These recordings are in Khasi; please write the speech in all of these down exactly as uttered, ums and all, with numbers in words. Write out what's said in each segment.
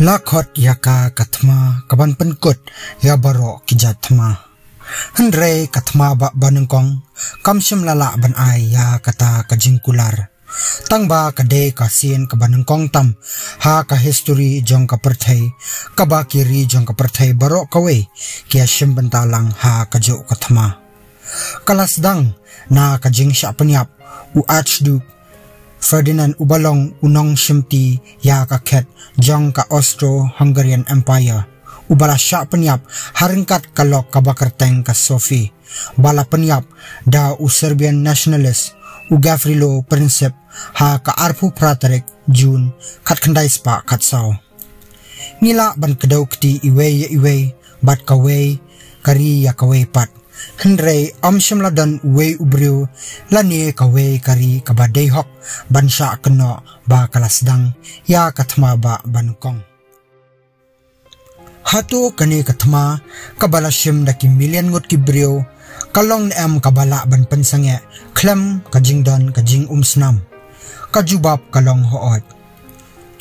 La khot ïa ka ka thma ka ban pynkut ïa baroh ki jait thma. Hynrei ka thma ba banyngkong kam shym la lah ban ai ïa kata ka jingkular. Tang ba ka dei ka sien ka banyngkong tam ha ka histori jong ka pyrthei, kaba ki ri jong ka pyrthei baroh kawei ki ïa shim bynta lang ha kajuh ka thma. Ka la sdang na ka jingshah pynïap u Archduke Ferdinand uba long u nongshimti ïa ka khet jong ka Austro-Hungarian Empire, uba la shah pynïap ha ryngkat ka lok kaba kyrteng ka Sophie, ba la pynïap da u Serbian nationalist u Gavrilo Princip ha ka arphew phra tarik Jun khatkhyndai spah khatsaw. Ngi lah ban kdew kti iwei ïa iwei bad kawei ka ri ïa kawei pat. Hynrei ym shym la don uwei u briew lane kawei ka ri kaba dei hok ban shah kynnoh ba ka la sdang ïa ka thma ba banyngkong. Hato kane ka thma kaba la shim da ki million ngut ki briew ka long ne em kaba lah ban pynsangeh khlem ka jingdon ka jingumsnam? Ka jubab ka long hooid.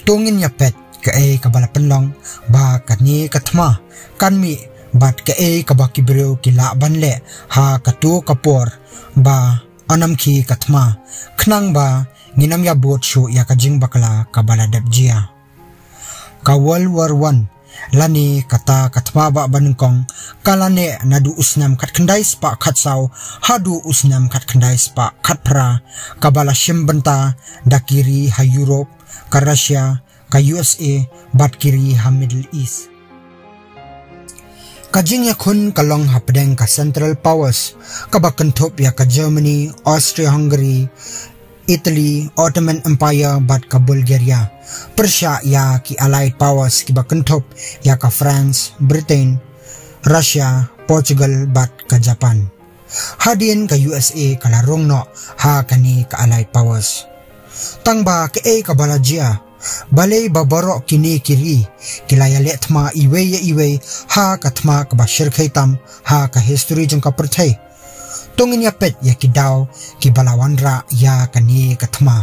To ngin ïa peit kaei kaba la pynlong ba kane ka thma kan mih bad kaei kaba ki briew ki lah ban leh ha kato ka por ba ynam khie ka thma, khnang ba ngin ym ïa bud shuh ïa ka jingbakla kaba la dep jia. Ka World War One lane kata ka thma ba banyngkong ka la neh naduh u snem khatkhyndai spah khatsaw haduh u snem khatkhyndai spah khatphra, kaba la shim bynta da ki ri ha Europe, ka Russia, ka U S A bad ki ri ha Middle East. Ka jingïakhun ka long hapdeng ka Central Powers, kaba kynthup ïa ka Germany, Austria-Hungary, Italy, Ottoman Empire bad ka Bulgaria, pyrshah ïa ki Allied Powers kiba kynthup ïa ka France, Britain, Russia, Portugal bad ka Japan. Hadien ka U S A ka la rung noh ha kane ka Allied Powers. Tang ba kaei kaba la jia, balei ba baroh kine ki ri ki la ïaleh thma iwei ïa iwei ha ka thma kaba shyrkhei tam ha ka histori jong ka pyrthei? To ngin ïa peit ïa ki daw kiba la wanrah ïa kane ka thma.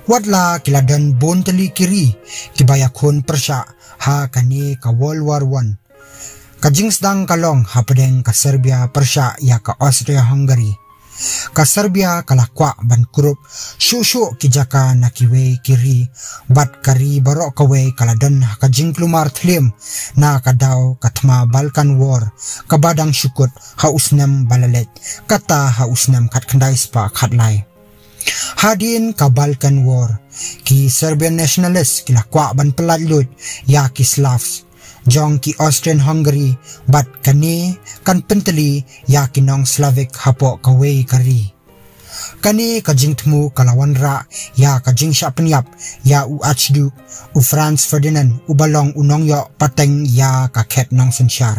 Wat la ki la don bun tylli ki ri kiba ïakhun pyrshah ha kane ka World War One. Ka jingsdang ka long hapdeng ka Serbia pyrshah ïa ka Austria-Hungary. Ka Serbia ka la kwah ban kurup shuh shuh ki jaka na kiwei ki ri, bad ka ri baroh kawei ka la don ha ka jingkulmar thliem na ka daw ka thma Balkan War, kaba dang shu kut ha u snem ba la leit, kata ha u snem khatkhyndai spah khatlai. Hadien ka Balkan War, ki Serbian nationalist ki la kwah ban pyllait luid ïa ki Slavs jong ki Austrian-Hungary, bad kane kan pyntylli ïa ki nong Slavic hapoh kawei ka ri. Kane ka jingthmu ka la wanrah ïa ka jingshah pynïap ïa u Archduke, u Franz Ferdinand, uba long u nongïoh pateng ïa ka khet nongsynshar.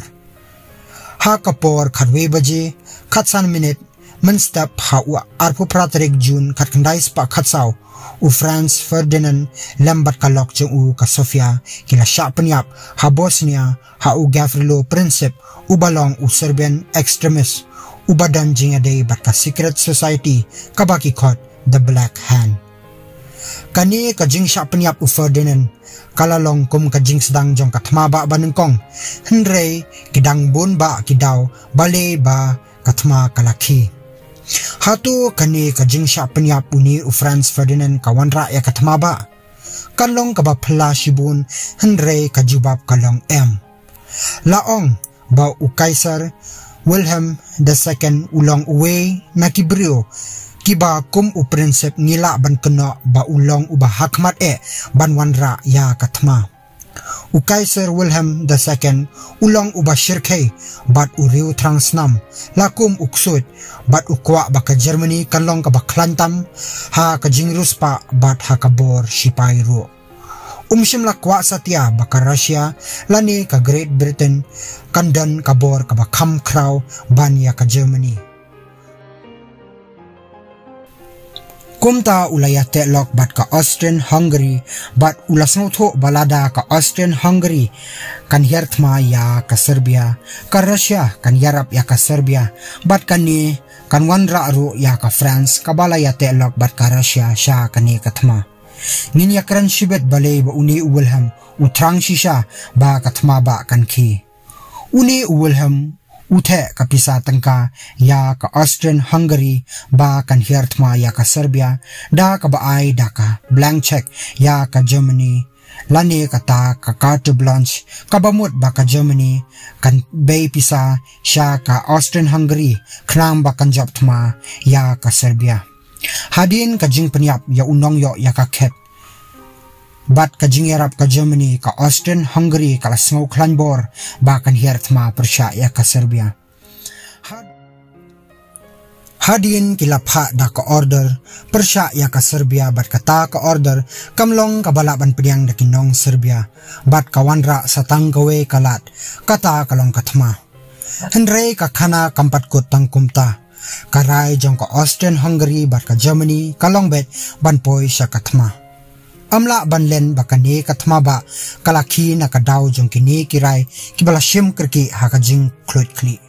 Ha ka por khatwei baje khatsan minit mynstep ha u arphew phra tarik Jun khatkhyndai spah khatsaw, u Franz Ferdinand lem bad ka lok jong u ka Sofia ki la shah pynïap ha Bosnia ha u Gavrilo Princip, uba long u Serbian extremist, uba don jingïadei bad ka secret society kaba ki khot The Black Hand. Kane ka jingshah pynïap u Ferdinand ka la long kum ka jingsdang jong ka thma ba banyngkong. Hynrei ki dang bun ba ki daw balei ba ka thma ka la khie. Hato kane ka jingshah pynïap une u Franz Ferdinand ka wanrah ïa ka thma ba? Kan long kaba phylla shibun, hynrei ka jubab ka long em. La ong ba u Kaiser Wilhelm the Second u long uwei na ki briew kiba kum u Princip ngi lah ban kynnoh ba u long uba hakhmat eh ban wanrah ïa ka thma. U Kaiser Wilhelm the Second u long uba shyrkhei bad u riew thrang snam, la kum u ksuid, bad u kwah ba ka Germany kan long kaba khlaiñ tam ha ka jingriewspah bad ha ka bor shipai ruh. Um shym la kwah satia ba ka Russia lane ka Great Britain kan don ka bor kaba kham khraw ban ïa ka Germany. Kumta u la ïateh lok bad ka Austrian-Hungary, bad u la sngewthuh ba lada ka Austrian-Hungary kan hiar thma ïa ka Serbia, ka Russia kan ïarap ïa ka Serbia, bad kane kan wanrah ruh ïa ka France kaba la ïateh lok bad ka Russia sha kane ka thma. Ngin ïa kren shibit balei ba une u Wilhelm u thrang shisha ba ka thma bah kan khie. Une u Wilhelm u theh ka pisa tyngka ïa ka Austrian Hungary ba kan hiar thma ïa ka Serbia, da kaba ai da ka blank check ïa ka Germany, lane kata ka carte blanche, kaba mut ba ka Germany kan bei pisa sha ka Austrian Hungary khnang ba kan jop thma ïa ka Serbia. Hadien ka jingpynïap ïa u nongïoh ïa ka khet bad ka jingïarap ka Germany, ka Austrian Hungary ka la sngew khlaiñ bor ba kan hiar thma pyrshah ïa ka Serbia. Had- Hadien ki la phah da ka order pyrshah ïa ka Serbia, bad kata ka order kam long kaba lah ban pdiang da ki nong Serbia, bad ka wanrah sa tang kawei ka lad, kata ka long ka thma. Hynrei ka khana kam pat kut tang kumta. Ka rai jong ka Austrian Hungary bad ka Germany ka long beit ban poi sha ka thma. Ym lah ban len ba kane ka thma bah ka la khie na ka daw jong kine ki rai kiba la shim kyrkieh ha ka jingkhluit khlieh.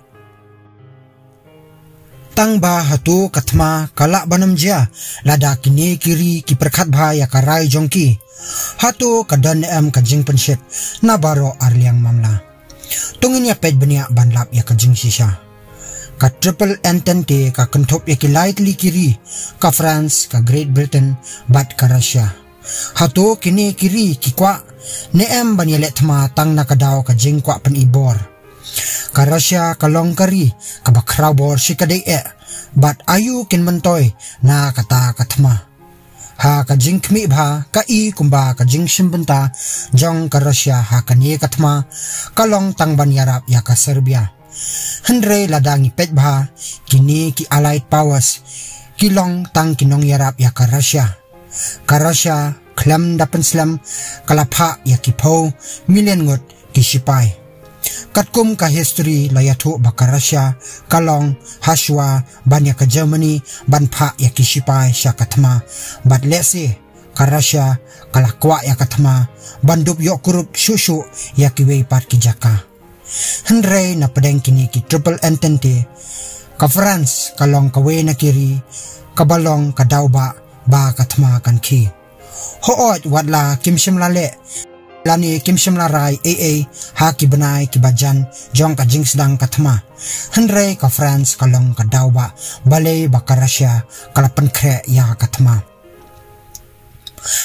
Tang ba hato ka thma ka lah ban ym jia lada kine ki ri ki pyrkhat bha ïa ka rai jong ki? Hato ka don em ka jingpynshit na baroh arliang mamla? To ngin ïa peit bniah ban lap ïa ka jingshisha. Ka Triple Entente ka kynthup ïa ki lai tylli ki ri, ka France, ka Great Britain bad ka Russia. Hato kine ki ri ki kwah ne em ban ïaleh thma tang na ka daw ka jingkwah pynibor? Ka Russia ka long ka ri kaba khraw bor shikatdei eh, bad aïu kin myntoi na kata ka thma? Ha ka jingkhmih bha, ka i kumba ka jingshim bynta jong ka Russia ha kane ka thma ka long tang ban ïarap ïa ka Serbia. Hynrei lada ngi peit bha, kine ki Allied Powers ki long tang ki nongïarap ïa ka Russia. Ka Russia khlem da pynslem ka la phah ïa ki phew million ngut ki shipai. Katkum ka history la ïathuh ba ka Russia ka long hashwa ban ïa ka Germany ban phah ïa ki shipai sha ka thma, bad lehse ka Russia ka la kwah ïa ka thma ban dup ïoh kurup shuh shuh ïa kiwei pat ki jaka. Hynrei na pdeng kine ki Triple Entente, ka France ka long kawei na ki ri kaba long ka daw bah ba ka thma kan khie. Hooid, wat la kim shym la leh lane kim shym la rai ei ei ha ki bnai kiba jan jong ka jingsdang ka thma, hynrei ka France ka long ka daw bah balei ba ka Russia ka la pynkhreh ïa ka thma.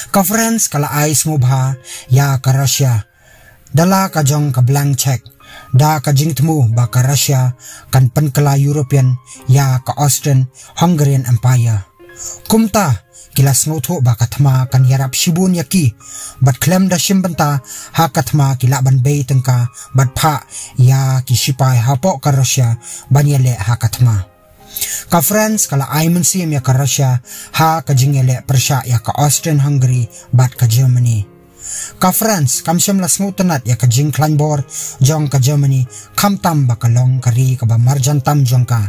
Ka France ka la ai sngewbha ïa ka Russia da la ka jong ka blank check, da ka jingthmu ba ka Russia kan pynkylla European ïa ka Austrian Hungarian Empire. Kumta ki la sngewthuh ba ka thma kan ïarap shibun ïa ki, bad khlem da shim bynta ha ka thma ki lah ban bei tyngka bad phah ïa ki shipai hapoh ka Russia ban ïaleh ha ka thma. Ka France ka la ai mynsiem ïa ka Russia ha ka jingïaleh pyrshah ïa ka Austrian Hungary bad ka Germany. Ka France kam shym la sngewtynnat ïa ka jingkhlaiñ bor jong ka Germany, khamtam ba ka long ka ri kaba marjan tam jong ka.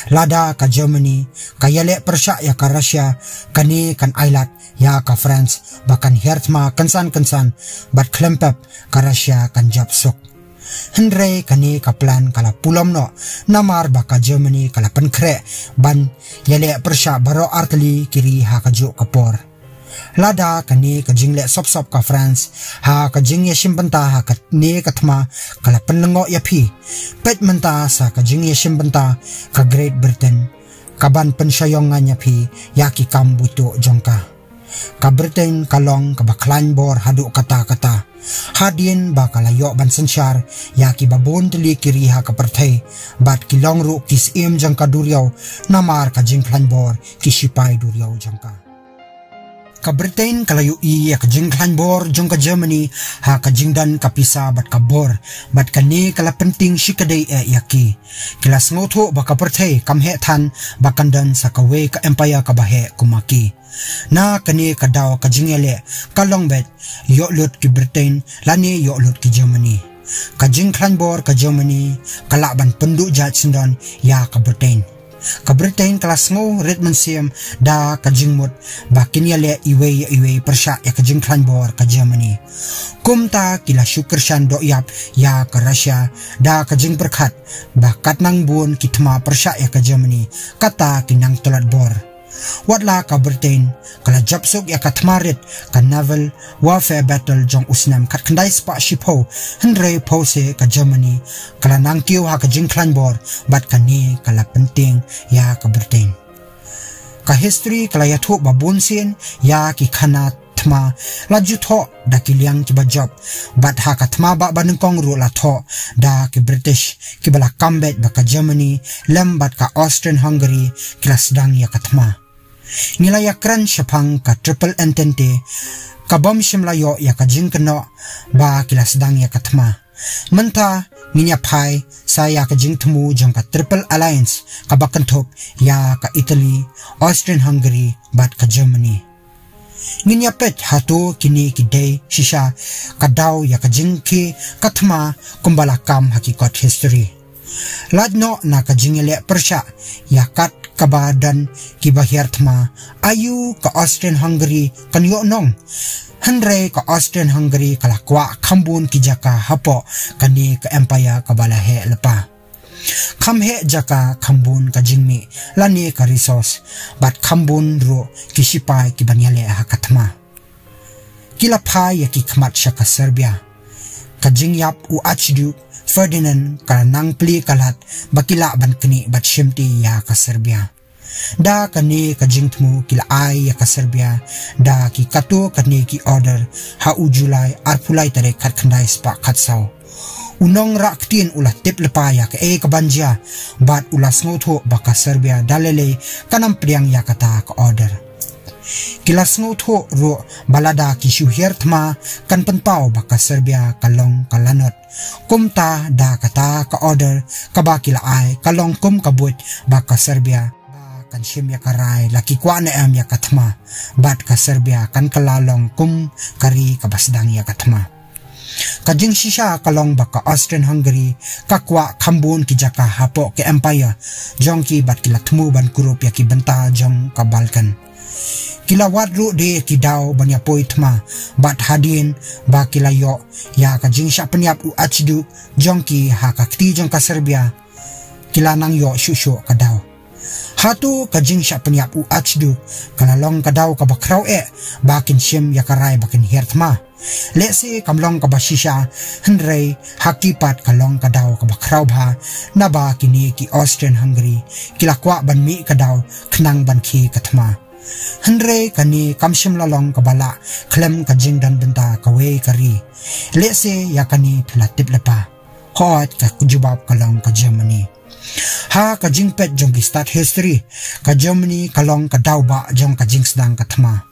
Lada ka Germany ka ïaleh pyrshah ïa ka Russia, kane kan ailad ïa ka France ba kan hiar thma kynsan kynsan, bad khlem pep ka Russia kan jop suk. Hynrei kane ka plan ka la pulom noh, namar ba ka Germany ka la pynkhreh ban ïaleh pyrshah baroh artylli ki ri ha kajuh ka por. Lada kane ka jingleh sop sop ka France ha ka jingïashim bynta ha kane ka thma ka la pynlyngngoh ïa phi, peit mynta sa ka jingïashim bynta ka Great Britain ka ban pynshayong ngan ïa phi ïa ki kam butuh jong ka. Ka Britain ka long kaba khlaiñ bor haduh katta katta, hadien ba ka la ïoh ban synshar ïa kiba bun tylli ki ri ha ka pyrthei, bad ki long ruh ki syiem jong ka duriaw, namar ka jingkhlaiñ bor ki shipai duriaw jong ka. Ka Britain ka la ïohi ïa ka jingkhlaiñ bor jong ka Germany ha ka jingdon ka pisa bad ka bor, bad kane ka la pyntieng shikatdei eh ïa ki. Ki la sngewthuh ba ka pyrthei kam heh than ba kan don sa kawei ka empire kaba heh kum ma ki. Na kane ka daw ka jingïaleh ka long beit ïoh lut ki Britain lane ïoh lut ki Germany. Ka jingkhlaiñ bor ka Germany ka lah ban pynduh jait syndon ïa ka Britain. Ka Britain ka la sngew rit mynsiem da ka jingmut ba kin ïaleh iwei ïa iwei pyrshah ïa ka jingkhlaiñ bor ka Germany. Kumta ki la shu kyrshan dohïap ïa ka Russia da ka jingpyrkhat ba katnang bun ki thma pyrshah ïa ka Germany, kata ki nang tlot bor. Wat la ka Britain ka la jop suk ïa ka thma rit ka naval warfare battle jong u snem khatkhyndai spah shiphew, hynrei phewse ka Germany ka la nang kiew ha ka jingkhlaiñ bor bad kane ka la pyntieng ïa ka Britain. Ka history ka la ïathuh ba bun sien ïa ki khana thma la ju thoh da ki liang kiba jop, bad ha ka thma bah banyngkong ruh la thoh da ki British kiba la kam beit ba ka Germany lem bad ka Austrian Hungary ki la sdang ïa ka thma. Ngi la ïakren shaphang ka Triple Entente, ka bym shym la ïoh ïa ka jingkynnoh ba ki la sdang ïa ka thma. Mynta ngin ïa phai sa ïa ka jingthmu jong ka Triple Alliance kaba kynthup ïa ka Italy, Austrian Hungary bad ka Germany. Ngin ïa peit hato kine ki dei shisha ka daw ïa ka jingkhie ka thma kumba la kam ha ki kot history. Lait noh na ka jingïaleh pyrshah ïa kat kaba don kiba hiar thma, aïu ka Austrian Hungary kan ïoh nong? Hynrei ka Austrian Hungary ka la kwah kham bun ki jaka hapoh kane ka empire kaba la heh lypa. Kham heh jaka, kham bun ka jingmih lane ka resource, bad kham bun ruh ki shipai kiban ïaleh ha ka thma. Ki la phai ïa ki khmat sha ka Serbia. Ka jingïap u Archduke Ferdinand ka la nang plie ka lad ba ki lah ban knieh bad shimti ïa ka Serbia. Da kane ka jingthmu ki la ai ïa ka Serbia da ki katto katne ki order ha u July arphew lai tarik khatkhyndai spah khatsaw. U nongrah ktien u la tip lypa ïa kaei kaban jia, bad u la sngewthuh ba ka Serbia da lei lei kan ym pdiang ïa kata ka order. Ki la sngewthuh ruh ba lada ki shu hiar thma kan pynpaw ba ka Serbia ka long ka lanot. Kumta da kata ka order kaba ki la ai ka long kum ka buit ba ka Serbia ba kan shim ïa ka rai la ki kwah ne em ïa ka thma, bad ka Serbia kan kylla long kum ka ri kaba sdang ïa ka thma. Ka jingshisha ka long ba ka Austrian Hungary ka kwah kham bun ki jaka hapoh ka empire jong ki, bad ki la thmu ban kurup ïa ki bynta jong ka Balkan. Ki la wad ruh de ki daw ban ïa poi thma, bad hadien ba ki la ïoh ïa ka jingshah pynïap u Archduke jong ki ha ka kti jong ka Serbia, ki la nang ïoh shuh shuh ka daw. Hato ka jingshah pynïap u Archduke ka la long ka daw kaba khraw eh ba kin shim ïa ka rai ba kin hiar thma? Lehse kam long kaba shisha, hynrei ha ki pat ka long ka daw kaba khraw bha, naba kine ki Austrian Hungary ki la kwah ban mih ka daw khnang ban khie ka thma. Hynrei kane kam shym la long kaba lah khlem ka jingdon bynta kawei ka ri. Lehse ïa kane phi la tip lypa. Hooid, ka jubab ka long ka Germany. Ha ka jingpeit jong ki stad history, ka Germany ka long ka daw bah jong ka jingsdang ka thma.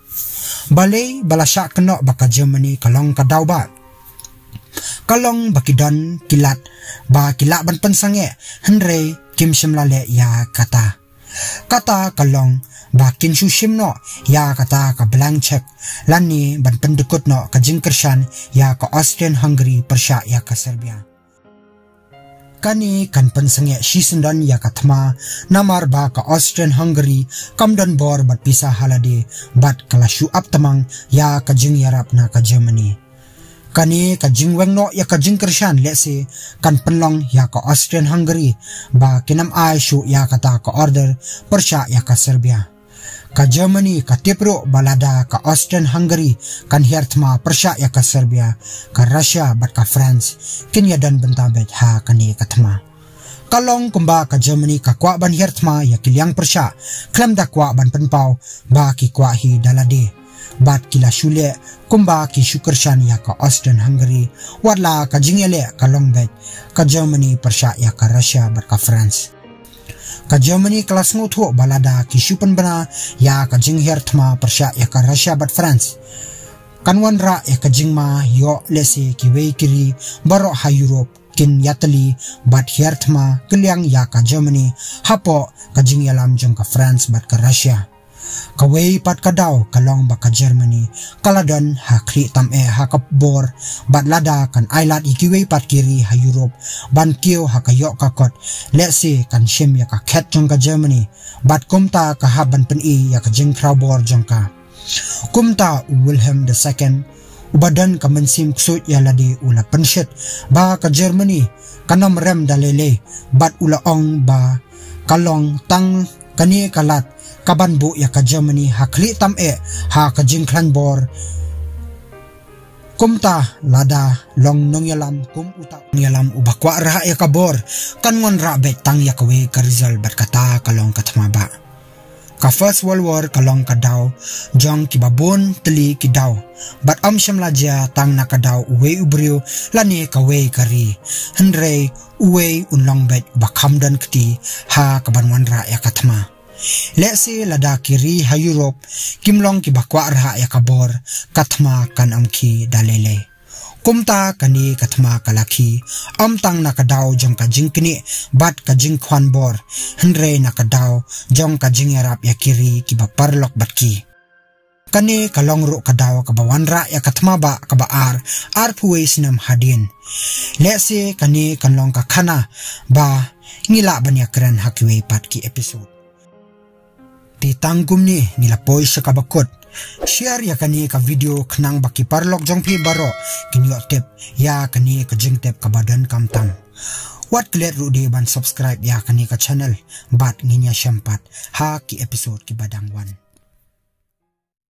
Balei ba la shah kynnoh ba ka Germany ka long ka daw bah? Ka long ba ki don ki lad ba ki lah ban pynsangeh, hynrei kim shym la leh ïa kata. Kata ka long ba kin shu shim noh ïa kata ka blank check lane ban pyndykut noh ka jingkyrshan ïa ka Austrian Hungary pyrshah ïa ka Serbia. Kane kan pynsangeh shisyndon ïa ka thma, namar ba ka Austrian Hungary kam don bor bad pisa ha lade, bad ka la shu ap tymmen ïa ka jingïarap na ka Germany. Kane ka jingweng noh ïa ka jingkyrshan lehse kan pynlong ïa ka Austrian Hungary ba kin ym ai shuh ïa kata ka order pyrshah ïa ka Serbia. Ka Germany ka tip ruh ba lada ka Austrian Hungary kan hiar thma pyrshah ïa ka Serbia, ka Russia bad ka France kin ïadon bynta beit ha kane ka thma. Ka long kumba ka Germany ka kwah ban hiar thma ïa ki liang pyrshah khlem da kwah ban pynpaw ba ki kwah hi da lade. Bad ki la shu leh kumba ki shu kyrshan ïa ka Austrian Hungary, wat la ka jingïaleh ka long beit ka Germany pyrshah ïa ka Russia bad ka France. Ka Germany ka la sngewthuh ba lada ki shu pynbna ïa ka jinghiar thma pyrshah ïa ka Russia bad France, kan wanrah ïa ka jingma ïoh lehse kiwei ki ri baroh ha Europe kin ïatylli bad hiar thma kylliang ïa ka Germany hapoh ka jingïalam jong ka France bad ka Russia. Kawei pat ka daw ka long ba ka Germany ka la don ha khlieh tam eh ha ka bor, bad lada kan ailad ïa kiwei pat ki ri ha Europe ban kiew ha ka ïoh ka kot, lehse kan shim ïa ka khet jong ka Germany, bad kumta ka hap ban pyni ïa ka jingkhraw bor jong ka. Kumta u Wilhelm the Second, uba don ka mynsiem ksuid ïa lade, u la pynshit ba ka Germany kan ym rem da lei lei, bad u la ong ba ka long tang kane ka lad ka ban buh ïa ka Germany ha khlieh tam eh ha ka jingkhlaiñ bor. Kumta lada long nongïalam kum uta u nongïalam uba kwah rah ïa ka bor, kan wanrah beit tang ïa kawei ka result bad kata ka long ka thma bah. Ka First World War ka long ka daw jong kiba bun tylli ki daw, bad ym shym la jia tang na ka daw uwei u briew lane kawei ka ri, hynrei uwei un long beit uba kham don kti ha ka ban wanrah ïa ka thma. Lehse lada ki ri ha Europe kim long kiba kwah rah ïa ka bor, ka thma kan ym khie da lei lei. Kumta kane ka thma ka la khie, ym tang na ka daw jong ka jingknieh bad ka jingkhwan bor, hynrei na ka daw jong ka jingïarap ïa ki ri kiba paralok bad ki. Kane ka long ruh ka daw kaba wanrah ïa ka thma bah kaba ar, arphew wei snem hadien. Lehse kane kan long ka khana ba ngi lah ban ïakren ha kiwei pat ki episode. Te tang kumne ngi la poi sha kaba kut. Share ïa kane ka video khnang ba ki paralok jong phi baroh kin ïoh tip ïa kane ka jingtip kaba donkam tam. Wat klet ruh de ban subscribe ïa kane ka channel bad ngin ïashem pat ha ki episode kiba dang wan.